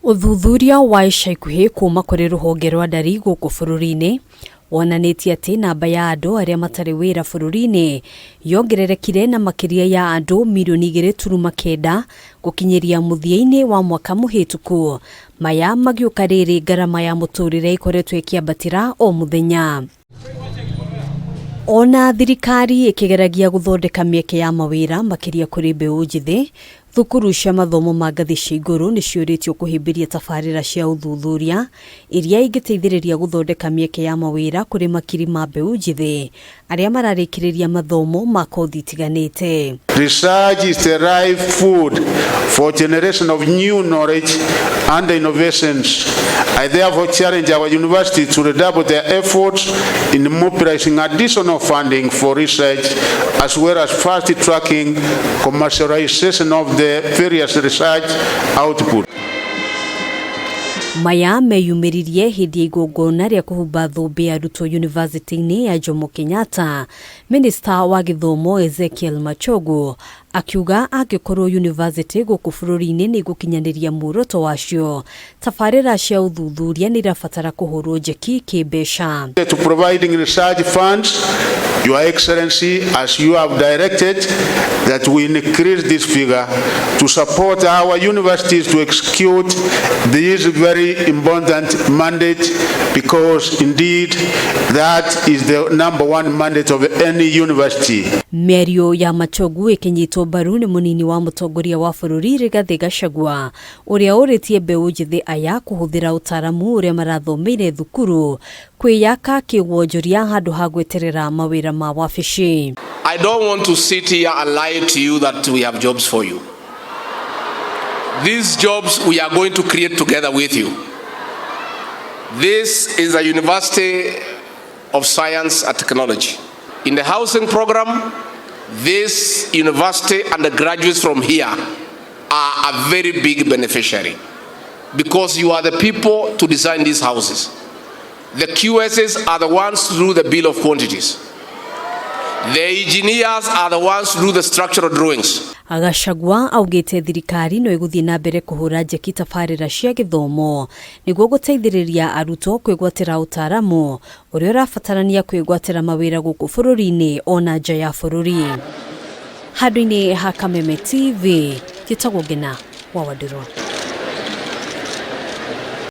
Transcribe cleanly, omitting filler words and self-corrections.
Ũthuthuria wa ica ikuhĩ kuma kũrĩ rũhonge rwa ndari gũkũ bũrũri-inĩ wonanĩtie atĩ namba ya andũ arĩa matarĩ wĩra bũrũri-inĩ yongererekire na makĩria ya andũ mirioni 2.9 gũkinyĩria mũthia-inĩ wa mwaka mũhĩtũku. Maya magĩũka rĩrĩ ngarama ya mũtũrĩre ĩkoretwo ĩkĩambatĩra o mũthenya. Ona thirikari ĩkĩgeragia gũthondeka mĩeke ya mawĩra makĩria kũrĩ mbeũ njĩthĩ, thukuru cia mathomo ma ngathĩ cia igũrũ nĩ ciũrĩtio kũhĩmbĩria tabarĩra cia ũthuthuria iria ingĩteithĩrĩria gũthondeka mĩeke ya mawĩra kũrĩ makiri ma mbeũ njĩthĩ arĩa mararĩkĩrĩria mathomo ma kothi itiganĩte. Research is the ripe food for generation of new knowledge and innovations. I therefore challenge our university to redouble their efforts in mobilizing additional funding for research as well as fast tracking commercialization of the various research output. Maya meyumĩririe hĩndĩ ya igongona rĩa kũhumba thũmbĩ arutwo yunivasĩtĩ-inĩ ya Jomo Kenyatta. Minista wa gĩthomo Ezekiel Machogu akiuga angĩkorwo yunivasĩtĩ gũkũ bũrũri-inĩ nĩ igũkinyanĩria muoroto wacio, tabarĩra cia ũthuthuria nĩ irabatara kũhũrwo njeki kĩmbeca. To providing research funds, Your Excellency, as you have directed, that we increase this figure to support our universities to execute this very important mandate, because indeed that is the number one mandate of any university. Mĩario ya Machogu ĩkĩnyitwo mbaru nĩ mũnini wa mũtongoria wa bũrũri Rigathĩ Gachagua, ũrĩa ũrĩtie mbeũ njĩthĩ aya kũhũthĩra ũtaaramu ũrĩa marathomeire thukuru kwĩyaka kĩwonjoria handũ ha gweterera mawĩra ma wabici. I don't want to sit here and lie to you that we have jobs for you. These jobs we are going to create together with you. This is a University of Science and Technology. In the housing program, this university and the graduates from here are a very big beneficiary because you are the people to design these houses. The QSs are the ones to do the bill of quantities. The engineers are the ones to do the structural drawings. Gachagua augĩte thirikari no ĩgũthiĩ na mbere kũhũra njeki tabarĩra cia gĩthomo nĩguo gũteithĩrĩria arutwo kwĩgwatĩra ũtaaramu ũrĩa ũrabatarania kwĩgwatĩra mawĩra gũkũ bũrũri-inĩ ona nja ya bũrũri. Handũ-inĩ ha Kameme TV, njĩtagwo Ngina wa Wandirũ.